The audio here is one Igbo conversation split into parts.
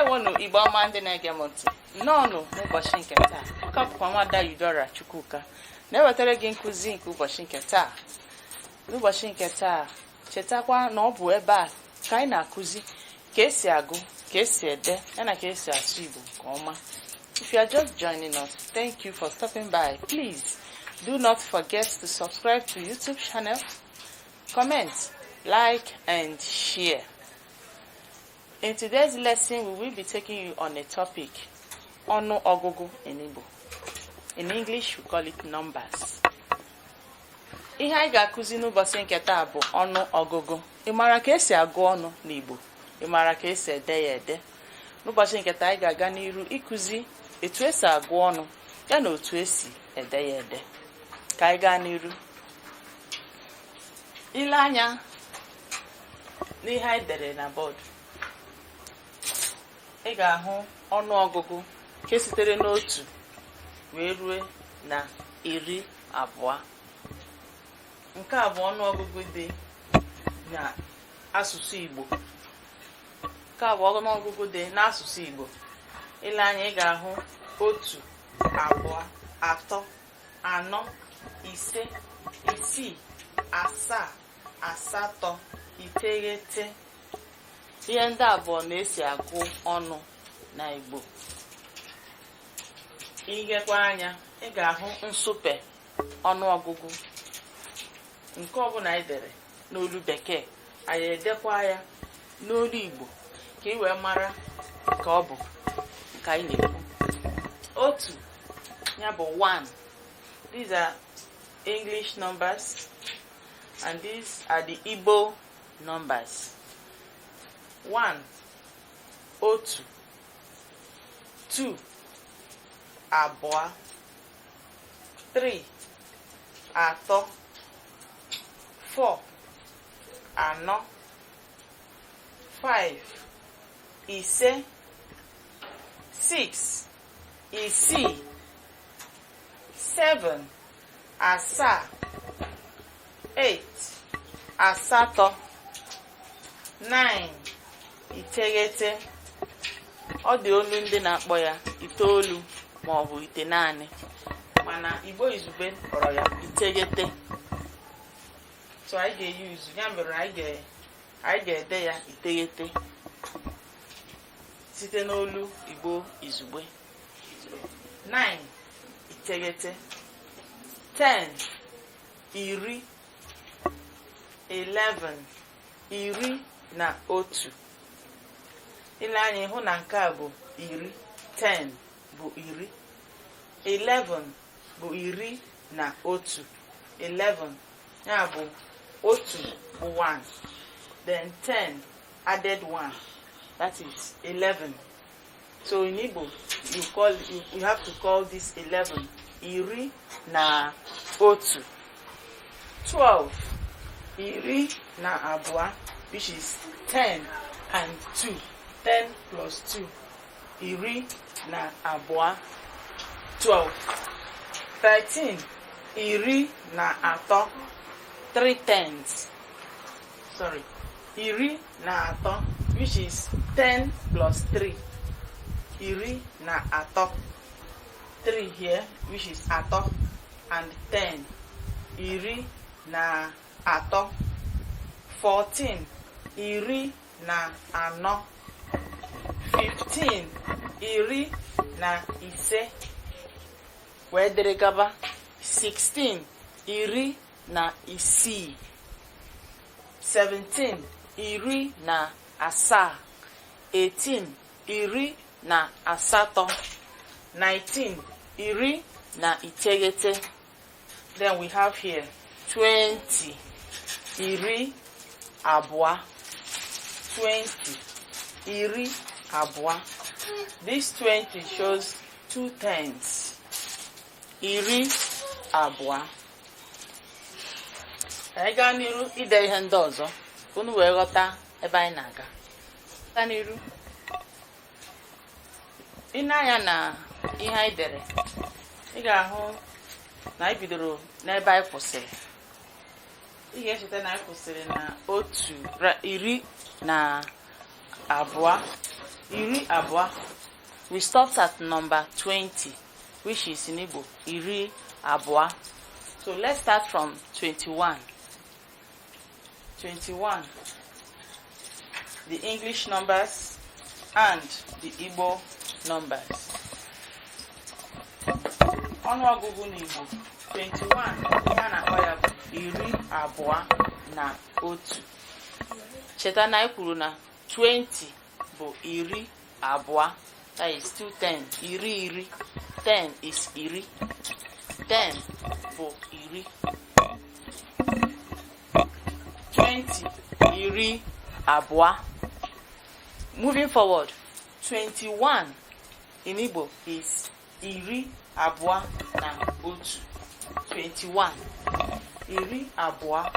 Ndewonu, Igbo ọma ndị na-ege m ntị, nnọọnụ n'ụbọchị nke taa. Ọ ka bụkwa nwada Eudora Chukwuka na-ewetara gị nkụzi nke ụbọchị nke taa. N'ụbọchị nke taa, chetakwa na ọ bụ ebe a ka anyị na-akụzi ka esi agụ, ka esi ede, yana ka esi asụ Igbo nke ọma. If you are just joining us, thank you for stopping by. Please do not forget to subscribe to YouTube channel, comment, like and share. In today's lesson, we will be taking you on a topic, ọnụ ọgụgụ in Igbo. In English, we call it numbers. Ihe anyị ga-akụzi n'ụbọchị nke taa bụ ọnụ ọgụgụ. Ị maara ka esi agụ ọnụ n'Igbo? Ị maara ka esi ede ya ede? N'ụbọchị nke taa, anyị ga-aga n'iru ịkụzi etu esi agụ ọnụ ya na otu esi ede ya ede. Ka anyị gaa n'iru. Ile anya n'ihe anyị dere na bọọdụ, ị ga-ahụ ọnụ ọgụgụ nke sitere n'otu wee rue na 20. Nke a bụ ọnụ ọgụgụ dị na asụsụ Igbo. Nke a bụ ọnụ ọgụgụ dị n'asụsụ Igbo. Ile anya, ị ga-ahụ otu, abụọ, atọ, anọ, ise, isii, asaa, asatọ, iteghete. Ihe ndị a bụ na-esi agụ ọnụ na Igbo. Igekwa anya, ị ga-ahụ nsụpe ọnụọgụgụ nke ọbụla anyị dere n'olu Bekee, anyị edekwa ya n'olu Igbo ka ị wee mara ka ọ bụ nke anyị na-ekwu. Otu ya bụ 1. These are English numbers and these are the Igbo numbers. 1, otu. 2, abụọ. 3, atọ. 4, anọ. 5, ise. 6, isii. 7, asaa. 8, asatọ. 9, iteghete. Ọ dị olu ndị na-akpọ ya itoolu ma ọ bụ ite naanị, mana Igbo izugbe kpọrọ ya iteghete. So anyị ga-eyuzu ya, mere anyị ga-ede ya iteghete site n'olu Igbo izugbe. 9, iteghete. 10, iri. 11, 11. Ile anya, hụ na nke a bụ iri. 10 bụ iri, 11 bụ 11. 11 ya bụ otu bụ 1, then 10 added 1, that is 11. So in Igbo, you have to call this 11 11. 12, 12, which is 10 and 2. 10 plus 2, 12. 12. 13, 13. Three tens, sorry, 13, which is 10 plus 3, 13. 3 here, which is atọ, and 10, 13. 14, 14. 15, 15, wee dịrị gaba. 16, 16. 17, 17. 18, 18. 19, 19. Then we have here 20, 20. 20, 20. This 20 shows two tens, 20. Anyị gaa n'iru ide ihe ndị ọzọ ka unu wee ghọta ebe anyị na-aga. Gaa n'iru ị na-anya na ihe anyị dere, ị ga-ahụ na anyị bidoro n'ebe anyị kwụsịrị. Ị ga-echeta na anyị kwụsịrị na otu, 12. Iri abụọ. We stopped at number 20, which is in Igbo, iri abụọ. So let's start from 21. 21. The English numbers and the Igbo numbers. Ọnụọgụgụ n'Igbo 21, ihe a na-akpọ ya bụ 21. Cheta na anyị kwuru na 20 bụ 20, that is 2 10, iri iri. 10 is iri, 10 bụ iri, 20, 20. Moving forward, 21 in Igbo is 21. 21, 21.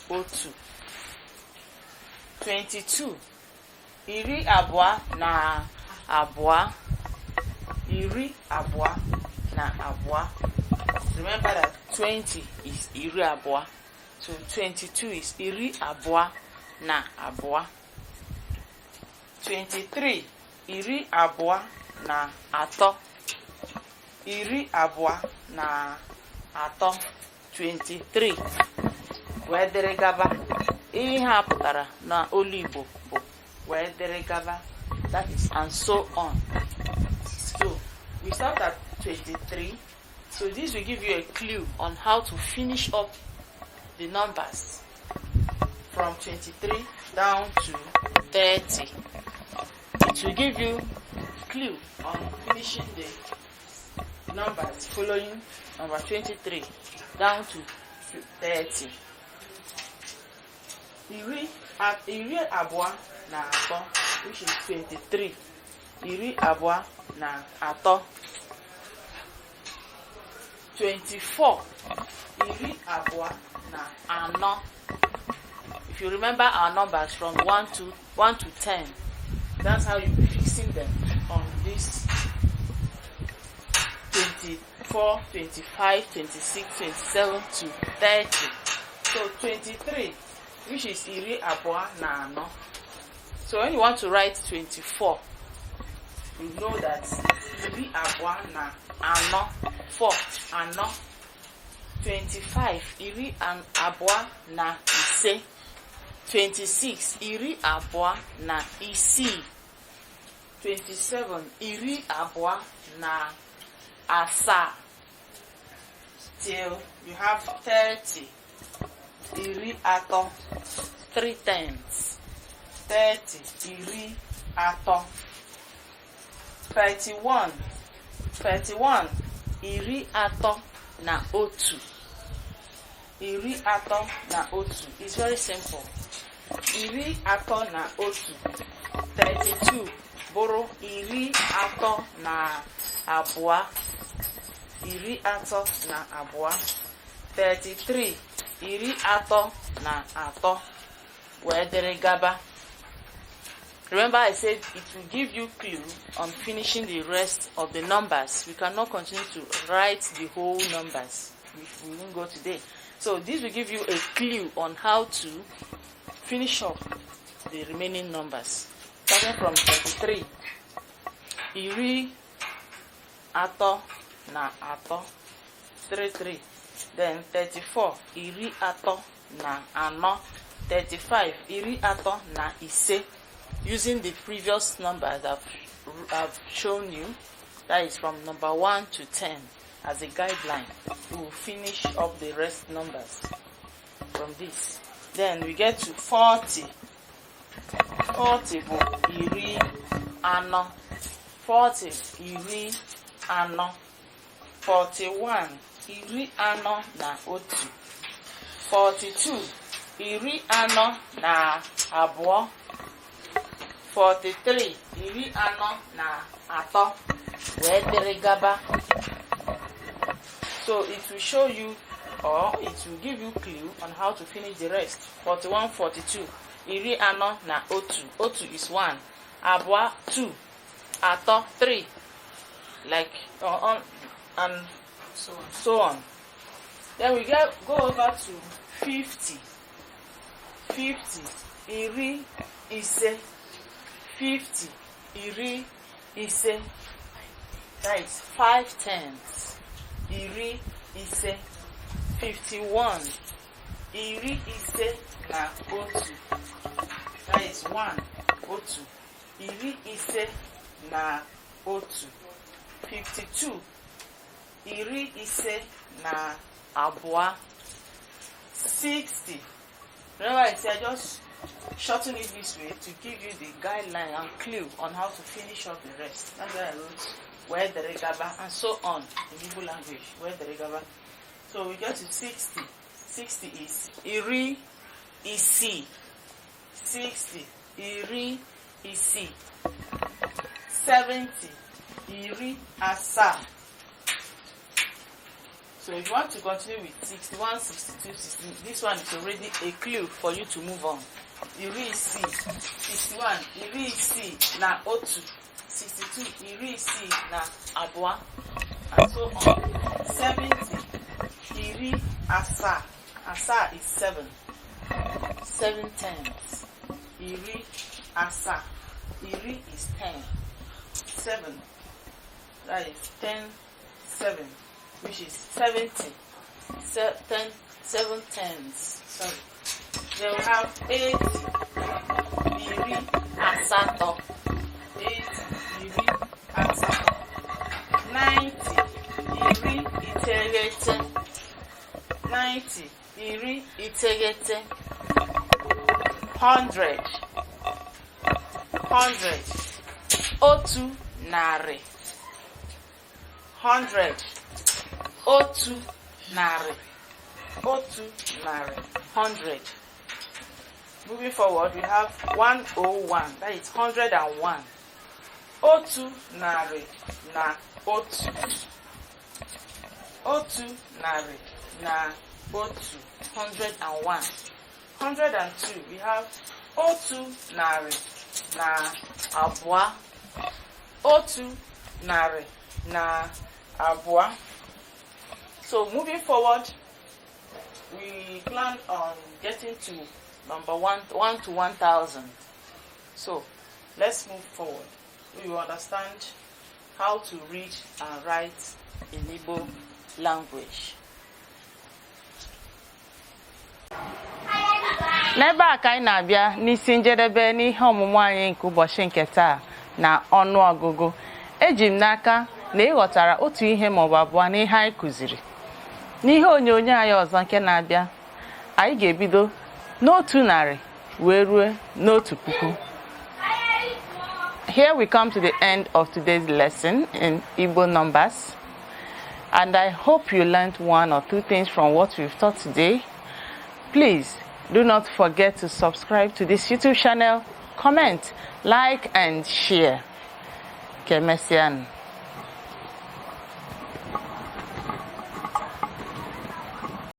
22, 22, 22. Remember that 20 is 20, so 22 is 22. 23, 23, 23, 23, wee dịrị gaba. Ihe a pụtara na olu Igbo bụ wee dịrị gaba, that is, and so on. So we start at 23. So this will give you a clue on how to finish up the numbers from 23 down to 30. It will give you clue on finishing the numbers following number 23 down to 30. 23, which is 23, 23. 24, 24. If you remember our numbers from 1 to 1 to 10, that's how you be fixing them on this 24, 25, 26, 27 to 30. So 23, which is 24. So when you want to write 24, you know that 24, 4, anọ. 25, 25. 26, 26. 27, 27, till you have 30, 30, three tens, 30, 30. 31, 31, 31, 31. It's very simple. 31, 32, bụrụ 32, 32. 33, 33, wee dịrị gaba. Remember, I said it will give you clue on finishing the rest of the numbers. We cannot continue to write the whole numbers if we won't go today. So this will give you a clue on how to finish up the remaining numbers. Starting from 33, 33, 33, then 34, 34, 35, 35, using the previous numbers that I've shown you, that is from number 1 to 10 as a guideline. We will finish up the rest numbers from this. Then we get to 40. 40 bụ 40, 40, 40. 41, 41, 42, 42, 43, 43, wee dịrị gaba. So it will show you, or it will give you clue on how to finish the rest. 41, 42, 41, otu is 1, abụọ 2, atọ 3, like on and So on. So on. Then we get go over to 50. 50, 50, 50. Iri ise, that is five tens. Iri ise, 51. Iri ise na otu, that is one, otu. Iri ise na otu, 52. Iri ise na abụọ, 60. Remember I said I just shorten it this way to give you the guideline and clue on how to finish up the rest. That's why I wrote wee dere gaba and so on in Igbo language. Wee dere gaba. So we get to 60. 60 is iri isii. 60, iri isii. 70, iri asaa. So if you want to continue with 61, 62, 60, this one is already a clue for you to move on. Iri isii, 61, iri isii na otu, 62, iri isii na abụọ, and so on. 70, iri asaa. Asaa is 7. 7 tens. Iri asaa. Iri is 10. 7. That is 10, 7, which is 70. 10, 7 tens. Sorry. Then we have 80. Iri asatọ. 80, iri asatọ. 90, iri iteghete. 90, iri iteghete. 100, 100, otu narị. 100, otu narị, otu narị, 100. Moving forward, we have 101, that is 101. Otu narị na otu, otu narị na otu, 101. 102, we have otu narị na abụọ, otu narị na abụọ. So moving forward, we plan on getting to number 1 to 1000. So let's move forward. We will understand how to read and write in Igbo language. N'ebe a ka anyị na-abịa n'isi njedebe n'ihe ọmụmụ anyị nke ụbọchị nke taa na ọnụ ọgụgụ. Eji m n'aka na ị ghọtara otu ihe maọbụ abụọ n'ihe anyị kụziri. N'ihe onyonyo anyị ọzọ nke na-abịa, anyị ga-ebido n'otu narị wee ruo n'otu puku. Here we come to the end of today's lesson in Igbo numbers, and I hope you learned one or two things from what we've taught today. Please do not forget to subscribe to this YouTube channel, comment, like, and share. Ka emesịa.